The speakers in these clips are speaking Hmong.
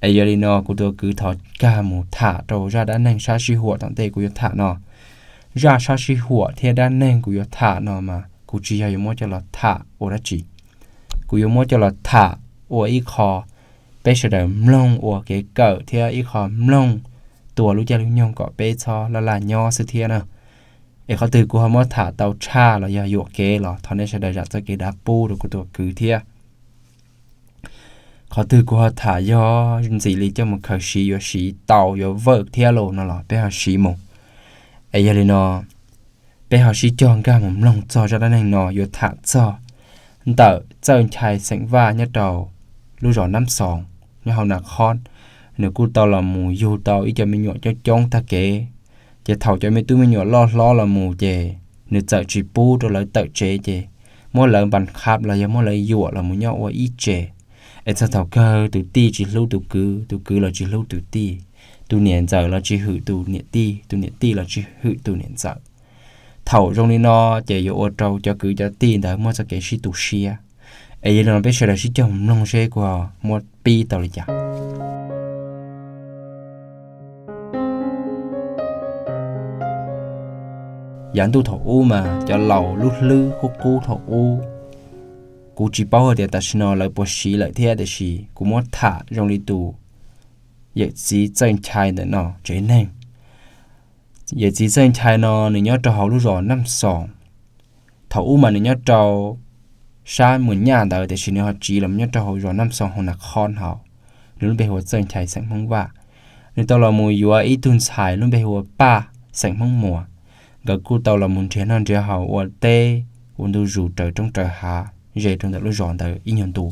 Es yog li no kuv tus kwv thov nkag mus tham rau zaj dab neeg sab sij huam tom ntej kuv yuav tham no. Zaj sab sij huam thiab dab neeg kuv yuav tham no mas kuv tsis yog yuav muab coj los tham ua dab tsi. Kuv yuav muab coj los tham ua ib qho peb sawv daws mloog ua kev kawm thiab ib qho mloog tua lub caij lub nyoog kom peb txhob laj laj nyob xwb thiab na. Es qhov twg kuv ho muab tham tau tshaj los yog yuam kev los thov nej sawv daws zam txoj kev dav pub rau kuv tus kwv thiab. Qhov twg kuv ho tham yog ntxim li coj mus khaws siv yuav siv tau yuav vawm thiab los no los peb ho siv mus. Es yog li no peb ho sib cog nkag mus mloog txog zaj dab neeg no yuav tham txog ntawm Txawj Nchai xeem Vaj nyob rau lub zos Nab Xoos nyob hauv Nas Khob. Nws kuj tau los mus yug tau ib co me nyuam coob coob tag kev. Ces thaum cov me tub me nyuam loj hlob los mus ces nws txawm tsis pub rau lawv tawm tsev ces muab lawv npas khab los yog muab lawv yuam los mus nyob ua ib tse. Es txog thaum kawg tus tij tsis hlub tus kwv, tus kwv los tsis hlub tus tij, tus niam ntxawm los tsis hwm tus niam tij, tus niam tij los tsis hwm tus niam ntxawm. Thaum zoo li no ces yuav ua rau cov kwv cov tij ntawd muaj txoj kev sib tu siab. Es yog li no peb sawv daws sib cog mloog seb kuv ho muab pib tau li cas. Yav ntuj thaum ub mas cov laus lub hlwb qub qub thaum ub, kuv tsis paub hais tias tam sim no lawv puas siv lawm thiab, tiam sis kuv muab tham zoo li tus yawm txiv Txawj Nchai ntawm no tsev neeg. Yawm txiv Txawj Nchai no nws nyob rau hauv lub zos Nab Xoos. Thaum ub mas nws nyob rau sab Mus Nyaj ntawd, tiam sis nws ho tsiv los nyob rau hauv zos Nab Xoos hauv Nas Khob no. Nws lub npe hu ua Txawj Nchai xeem Hmoob Vaj. Nws tau los mus yuav ib tug ntxhais lub npe hu ua Paj xeem Hmoob Muas. Nkawd kuj tau los mus nrhiav noj nrhiav haus ua teb ua ntu zus raws roob raws hav ze rau ntawm lub zos ntawd ib nyuag ntu.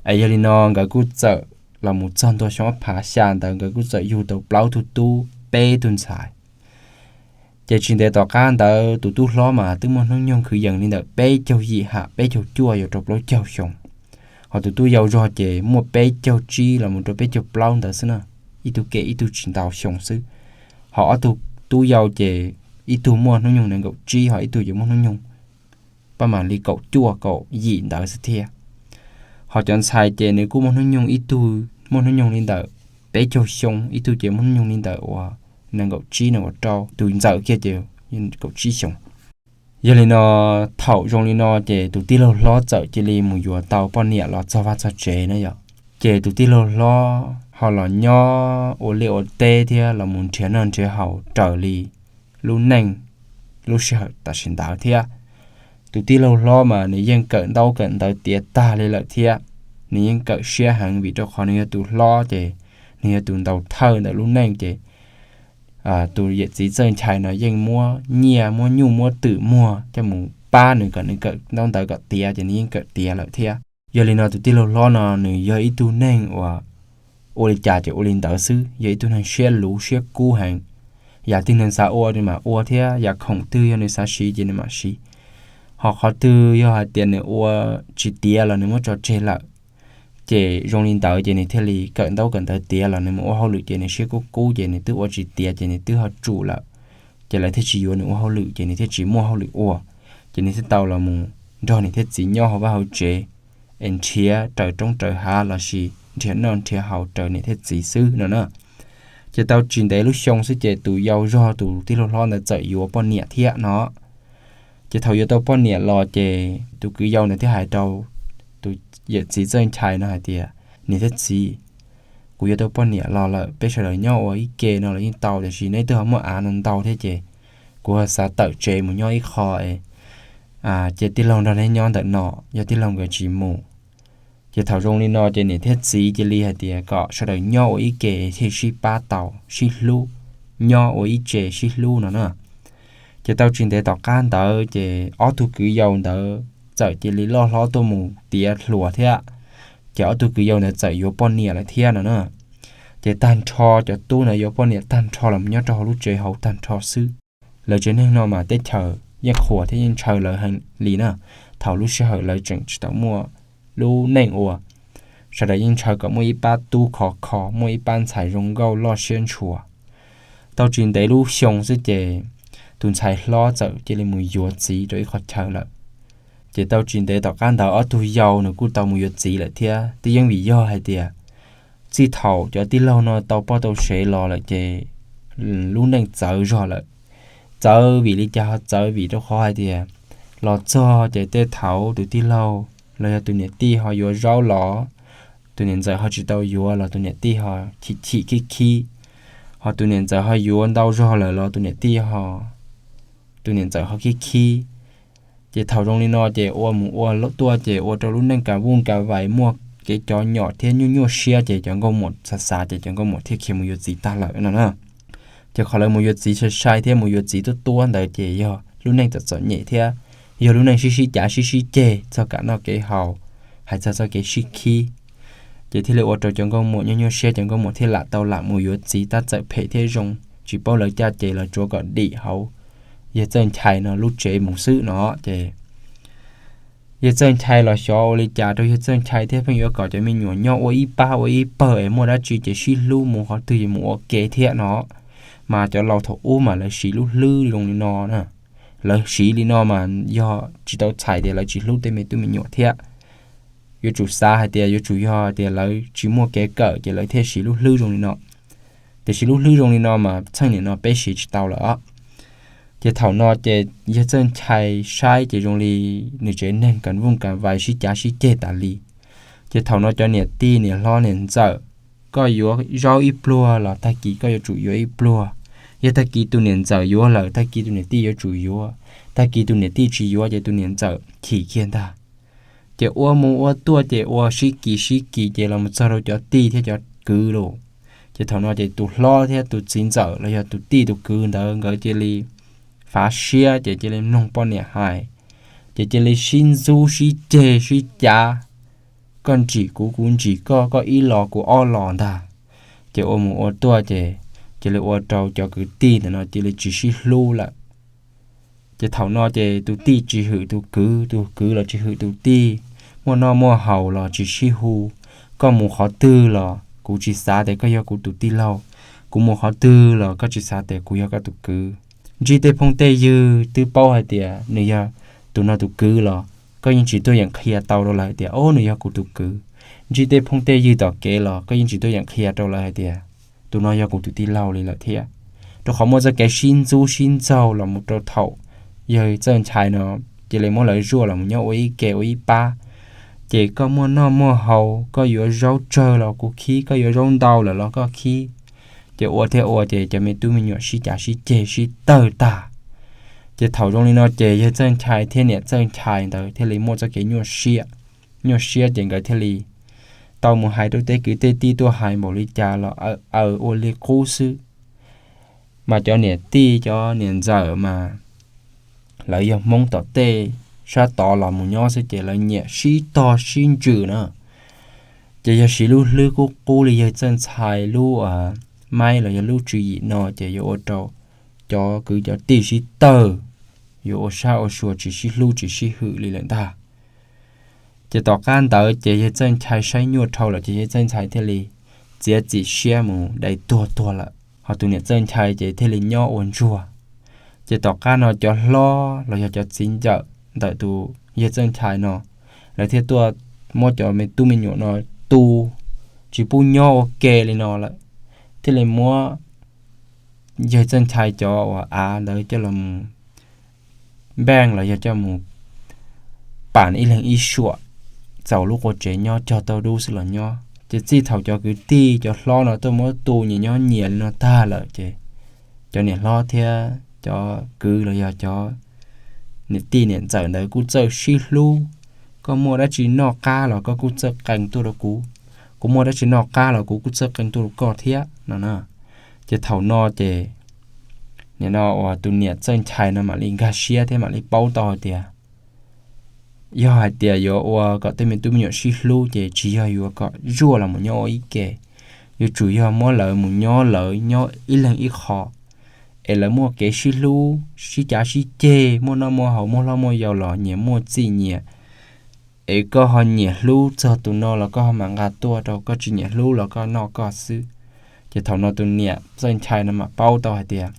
Es yog li no nkawd kuj txawm los mus txog ntua xyoo ob phav xya ntawd nkawd kuj txawm yug tau plaub tug tub peb tug ntxhais. Ces tsis ntev tom qab ntawd tus tub hlob mas twb muaj hnub nyoog kwv yees li ntawm peb caug yim ham peb caug cuaj yuav rau plaub caug xyoo. Ho tus tub yau zog ces muaj peb caug tsib los mus rau peb caug plaub ntawd xwb na, ib tug kem ib tug tsis ntau xyoo xwb. Ho ob tug tub yau ces ib tug muaj hnub nyoog nees nkaum tsib, ho ib tug ces muaj hnub nyoog paj mam li kaum cuaj kaum yim ntawd xwb thiab. Ho cov ntxhais ces nws kuj muaj hnub nyoog ib tug muaj hnub nyoog li ntawm peb caug xyoo, ib tug ces muaj hnub nyoog li ntawm uas nees nkaum tsib nees nkaum rau, tus ntxawm kiag ces kaum tsib xyoo. Yog li no, thaum zoo li no ces tus tij laug hlob txawm cia li mus yuav tau poj niam los txog vaj txog tsev na yom. Ces tus tij laug hlob ho los nyob ua liaj ua teb thiab los mus nrhiav noj nrhiav haus raws li lub neej lub sij hawm tam sim ntawd thiab. Tus tij laug hlob mas nws yeej kawm ntaub kawm ntawv tiav tag li lawm thiab, nws yeej kawm siab heev vim rau qhov nws yog tus hlob ces nws yog tus ntaus thawj ntawm lub neej ces tus yawm txiv Txawj Nchai no yeej muab nyiaj muab nyuj muab twm muag coj mus pab nws kom nws kawm ntaub ntawv kom tiav ces nws yeej kawm tiav lawm thiab. Yog li no tus tij laug hlob no nws yog ib tug neeg uas ua li cas ces ua li ntawd xwb, yog ib tug neeg siab luv siab kub heev. Yam twg nws xav ua nws mam ua thiab yam khoom twg yog nws xav siv ces nws mam siv. Ho qhov twg yog hais tias nws ua tsis tiav los nws muab tso tseg lawm. Ces zoo li ntawd ces nws thiaj li kawm ntaub kawm ntawv tiav los nws mus ua hauj lwm ces nws siab kub kub ces nws twb ua tsis tiav ces nws twb ho tsum lawm. Ces lawv thiaj tsis yuav nws ua hauj lwm ces nws thiaj tsis muaj hauj lwm ua. Ces nws thiaj tau los mus nrog niam thiab txiv nyob hauv vaj hauv tsev, es nrhiav raws roob raws hav lossis nrhiav noj nrhiav haus raws niam thiab txiv xwb no na. Ces tau tsis ntev lub xyoo xwb ces tus yau zog tus tij laug hlob ntawd txawm yuav poj niam thiab no. Ces thaum yuav tau poj niam los ces tus kwv yau ntawd thiaj hais rau tus yawm txiv Txawj Nchai no hais tias, niam thiab txiv, kuv yuav tau poj niam los lawm, peb sawv daws nyob ua ib ke no los yeej tau, tiam sis neb twb ho muaj av no ntau thiab ces kuv ho xav tawm tsev mus nyob ib qho es ces tij laug nrog neb nyob ntawm no, yog tij laug nkawd tsis mus. Ces thaum zoo li no ces niam thiab txiv cia li hais tias kom sawv daws nyob ua ib ke thiaj sib pab tau sib hlub, nyob ua ib tse sib hlub no na. Ces tau tsis ntev tom qab ntawd ces ob tug kwv yau ntawd txawm cia li loj hlob tuaj mus tiav hluas thiab. Ces ob tug kwv yau ntawd txawm yuav poj niam lawm thiab no na. Ces tag nrho cov tub ntawd yuav poj niam tag nrho los nyob rau hauv lub tsev hauv tag nrho xwb. Lawv tsev neeg no mas teb chaws yeej qhuas thiab yeej ntshaw lawv heev li na. Thaum lub sij hawm lawv tseem tsis tau muaj lub neej ua, sawv daws yeej ntshaw kom muaj ib pab tub khov kho, muaj ib pab ntxhais zoo nkauj loj siab ntshua. Tau tsis ntev lub xyoo xwb ces tus ntxhais hlob txawm cia li mus yuav txiv rau ib qhov chaw lawm. Ces tau tsis ntev tom qab ntawd ob tug yau nws kuj tau mus yuav txiv lawm thiab, twb yeej vim yog hais tias txij thaum cov tij laug no tau poj tau sev los lawm ces lub neej txawv zog lawm. Txawv vim li cas? Ho txawv vim rau qhov hais tias los txog ces tej thaum tus tij laug los yog tus niam tij ho yuav zaub los tus niam ntxawm ho tsis tau yuav los tus niam tij ho chim chim khib khib, ho tus niam ntxawm ho yuav ntau zog lawm los tus niam tij ho, tus niam ntxawm ho khib khib. Ces thaum zoo li no ces ua mus ua tuaj ces ua rau lub neej ka vuj ka vais muaj kev cov nyom thiab nyuaj nyuaj siab ces cov nkauj muam xav xav ces cov nkauj muam thiaj khiav mus yuav txiv tag lawm no na. Ces qhov lawv mus yuav txiv sai sai thiab mus yuav txiv tuab tuab ntawd ces yog lub neej txom txom nyem thiab yog lub neej sib sib cav sib sib ceg txog kev noj kev haus, hais txog txoj kev sib khib. Ces thiaj li ua rau cov nkauj muam nyuaj nyuaj siab, cov nkauj muam thiaj lam tau lam mus yuav txiv tab txawm phem thiab zoo, tsis paub lawv caj ces los tsuav kom dim hauv yawg Txawj Nchai no lub tsev mus xwb no. Ces yawg Txawj Nchai los xyov ua li cas rau yawg Txawj Nchai thiab pheej yuav kom cov me nyuam nyob ua ib pab ua ib pawg es muaj dab tsi ces sib hlub mus qhov twg yuav mus ua ke thiab no. Mas cov laus thaum ub mas lawv siv lub hlwb zoo li no na. Lawv siv li no mas yog tsis tau txhais tias lawv tsis hlub tej me tub me nyuam thiab. Yuav tsum xav hais tias yuav tsum yog tias lawv tsis muaj kev kawm ces lawv thiaj siv lub hlwb zoo li no. Tiam sis lub hlwb zoo li no mas txheej niam no peb siv tsis tau lawm os. Ces thaum no ces yawg Txawj Nchai saib ces zoo li nws tsev neeg ka vuj ka vais sib cav sib ceg tas li. Ces thaum no cov niam tij niam hlob niam ntxawm, koj yuav zaub ib pluag los tag kis koj yuav tsum yuav ib pluag. Yog tag kis tus niam ntxawm yuav lawm tag kis tus niam tij yuav tsum yuav, tag kis tus niam tij tsis yuav ces tus niam ntxawm chim kiag ntag. Ces ua mus ua tuaj ces ua sib kis sib kis ces los mus txog rau cov tij thiab cov kwv lawm. Ces thaum no ces tus hlob thiab tus txiv ntxawm los yog tus tij tus kwv ntawd nkawd cia li fav siab ces cia li mloog poj niam hais, ces cia li sib ntxub sib ceg sib cav, koj ntsim kuv kuv ntsim koj, koj ib los kuv ob los ntag. Ces ua mus ua tuaj ces cia li ua rau cov kwv tij ntawm no cia li tsis sib hlub lawm. Ces thaum no ces tus tij tsis hwm tus kwv, tus kwv los tsis hwm tus tij, muaj noj muaj haus los tsis sib hu. Koj mus qhov twg los kuv tsis xav tias koj yog kuv tus tij laug, kuv mus qhov twg los koj tsis xav tias kuv yog koj tus kwv. Ntsib tej phooj tej ywg twb paub hais tias nws yog tus no tus kwv los koj yeej tsis tuaj yeem qhia tau rau lawv hais tias o nws yog kuv tus kwv. Ntsib tej phooj tej ywg tom kev los koj yeej tsis tuaj yeem qhia rau lawv hais tias tus no yog kuv tus tij laug li lawm thiab. Rau qhov muaj txoj kev sib ntxub sib ntxaug los mus rau thaum yawg Txawj Nchai no cia li muab lawv zuaj los mus nyob ua ib ke ua ib pab. Ces koj muaj noj muaj haus, koj yuav zaub tsawg los kuv khib, koj yuav zaub ntau lawm los koj khib. Ces ua thiab ua ces cov me tub me nyuam sib cav sib ceg sib tawg tag. Ces thaum zoo li no ces yawg Txawj Nchai thiab niam Txawj Nchai ntawd thiaj li muaj txoj kev nyuaj siab. Nyuaj siab ces nkawd thiaj li tau mus hais rau tej kwv tej tij tuaj hais npaum li cas los aws ua li qub xwb. Mas cov niam tij cov niam ntxawm mas lawv yog Hmoob tom tej sab tod los mus nyob xwb ces lawv nyiam sib tog sib ntsws na. Ces yog siv lub hlwb qub qub li yawg Txawj Nchai lub maib los yog lub tswv yim no ces yuav ua rau cov kwv cov tij sib tawg, yuav ua sab ua sua tsis sib hlub tsis sib hwm li lawm ntag. Ces tom qab ntawd ces yawg Txawj Nchai saib nyuaj dhau lawm ces yawg Txawj Nchai thiaj li txiav txim siab mus dai tuag tuag lawm, ho tus niam Txawj Nchai ces thiaj li nyob ua ntsuag. Ces tom qab no cov hlob los yog cov txiv ntxawm ntawm tus yawg Txawj Nchai no, lawv thiaj tuaj muab cov me tub me nyuam no tu, tsis pub nyob ua ke li no lawm, thiaj li muab yawg Txawj Nchai cov uas av ntawd coj los mus npeej los yog coj mus pam ib leeg ib suam, txaus lub qua tsev nyob cog tau dub xwb los nyob. Ces txij thaum cov kwv tij cov hlob no tuaj muab tu nyias nyob nyias li no tag lawm ces cov niam hlob thiab cov kwv los yog cov niam tij niam ntxawm ntawd kuj txawj sib hlub. Koj muaj dab tsi noj qab los koj kuj txawj qee tuaj rau kuv, kuv muaj dab tsi noj qab los kuv kuj txawj qee tuaj rau koj thiab no na. Ces thaum no ces nim no uas tus niam Txawj Nchai no mam li nkag siab thiab mam li paub tau hais tias yog hais tias yuav ua kom tej me tub me nyuam sib hlub ces tsis yog yuav kom zuaj los mus nyob ua ib ke, yuav tsum yog muab lawv mus nyob lawv nyob ib leeg ib qho, es lawv muaj kev sib hlub sib cav sib ceg, muaj noj muaj haus muaj hlob muaj yau los nyias muaj txij nyias. Es koj ho nyiam hlub txog tus no los koj ho mam nqa tuaj rau, koj tsis nyiam hlub los koj noj koj xwb. Ces thaum no tus niam Txawj Nchai no mam paub tau hais tias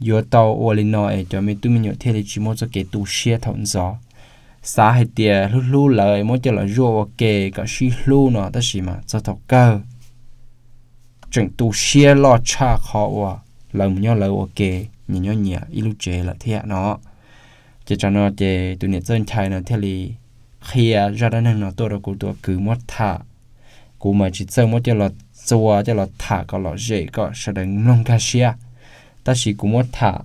yuav tau ua li no es cov me tub me nyuam thiaj li tsis muaj txoj kev tu siab thaum ntxov. xav hais tias hlub hlub lawv muab coj los zuaj ua ke kom sib hlub no, tab sis mas txog thaum kawg tseem tu siab loj tshaj qhov uas lawv mus nyob lawv ua ke, nyias nyob nyias ib lub tsev lawm thiab no. Ces tsam no ces tus niam Txawj Nchai no thiaj li qhia zaj dab neeg no tuaj rau kuv tus kwv muab tham. Kuv mas tsis txawj muab coj los txua coj los tham kom lom zem kom sawv daws mloog nkag siab, tab sis kuv muab tham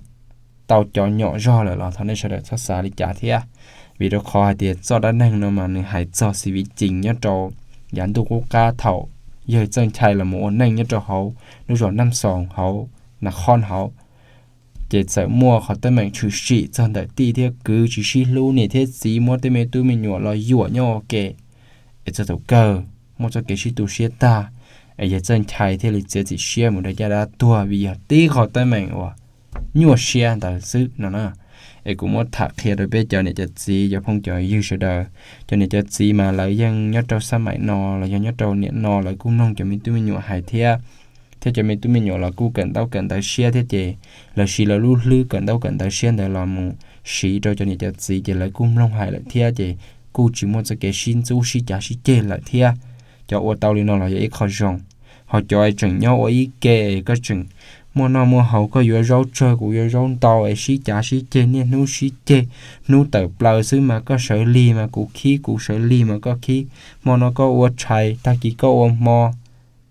tau cov nyom zog lawm los thov nej sawv daws txhob xav li cas thiab, vim rau qhov hais tias txoj dab neeg no mas nws hais txog xis viv cees nyob rau yav ntuj qub qab thaum yawg Txawj Nchai los mus ua neej nyob rau hauv lub zos Naj Xoos hauv, Nas Khoj hauv. Ces txawm muaj qhov teeb meem tshwm sim txog ntawm tij thiab kwv tsis sib hlub, niam thiab txiv muab tej me tub me nyuam los yuam nyob ua ke, es txog thaum kawg muaj txoj kev sib tu siab tag, es yawg Txawj Nchai thiaj li txiav txim siab mus rau caj dab tuag vim yog tib qhov teeb meem uas nyuaj siab ntawd xwb no na. Es kuv muab tham qhia rau peb cov niam cov txiv, cov phooj cov ywg sawv daws. Cov niam cov txiv mas lawv yeej nyob rau xab maim no los yog nyob rau niam no lawv kuj mloog cov me tub me nyuam hais thiab, thiab cov me tub me nyuam los kuj kawm ntaub kawm ntawv siab thiab ces lawv siv lawv lub hlwb kawm ntaub kawm ntawv siab ntawd los mus siv rau cov niam cov txiv ces lawv kuj mloog hais lawm thiab ces kuj tsis muaj txoj kev sib ntxub sib cav sib ceg lawm thiab. Cov ua tau li no los yog ib qho zoo, ho cov tseem nyob ua ib ke, koj tseem muaj noj muaj haus, koj yuav zaub tsawg kuv yuav zaub ntau es sib cav sib ceg niaj hnub sib ceg, hnub tawm plaws xwb mas koj sawv lig mas kuv khib, kuv sawv lig mas koj khib, hmo no koj ua tshais tag kis koj ua hmo,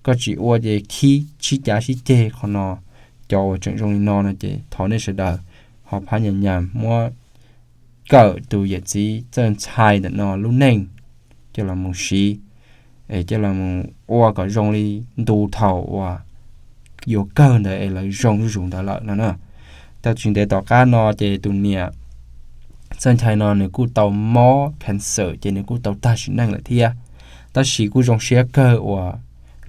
koj tsis ua ces khib, sib cav sib ceg qhov no. Cov uas tseem zoo li no no ces thov nej sawv daws ho phab nyas nyas muab kawm tus yawm txiv Txawj Nchai ntawm no lub neej coj los mus siv, es coj los mus ua kom zoo li ntu thaum uas yuav kawg ntawd es lawv zoo zuj zus ntawd lawm no na. Tau tsis ntev tom qab no ces tus niam Txawj Nchai no nws kuj tau mob cancer ces nws kuj tau tag sim neej lawm thiab. Tab sis kuj zoo siab kawg uas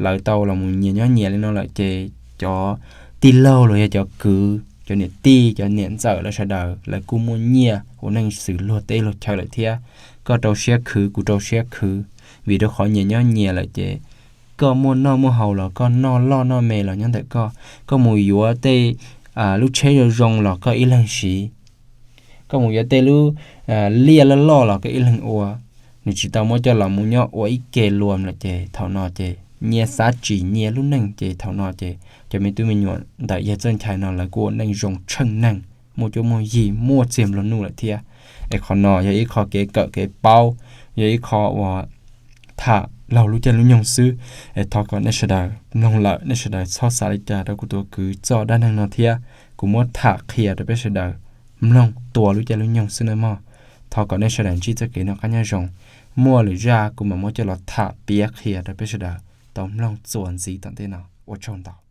lawv tau los mus nyias nyob nyias li no lawm ces cov tij laug los yog cov kwv, cov niam tij, cov niam ntxawm lawv sawv daws lawv kuj muaj nyiaj ua neej xws luag teb luag chaw lawm thiab. Koj rau siab khwv kuv rau siab khwv, vim rau qhov nyias nyob nyias lawm ces koj muaj noj muaj haus los koj noj loj noj me los nyob ntawm koj, koj mus yuav tej lub tsheb zoo zoo los koj ib leeg siv, koj mus yuav tej lub liaj loj loj los koj ib leeg ua. Nws tsis tau muab coj los mus nyob ua ib ke luam lawm ces thaum no ces nyias xav tsim nyias lub neej ces thaum no ces cov me tub me nyuam ntawm yawg Txawj Nchai no lawv kuj ua neej zoo tsheej neeg, muaj cuab muaj yig, muaj txiag nplua nuj lawm thiab. Es qhov no yog ib qho kev kawm kev paub, yog ib qho uas tham laug lub caij lub nyoog xwb. Es thov kom nej sawv daws mloog lawm nej sawv daws txhob xav li cas rau kuv tus kwv txoj dab neeg no thiab. Kuv muab tham qhia rau peb sawv daws mloog tua lub caij lub nyoog xwb nawb mog. Thov kom nej sawv daws ntsib txoj kev noj qab nyob zoo. Muaj lwm zaj kuv mam muab coj los tham piav qhia rau peb sawv daws tau mloog txuas ntxiv tom ntej no. Ua tsaug ntau.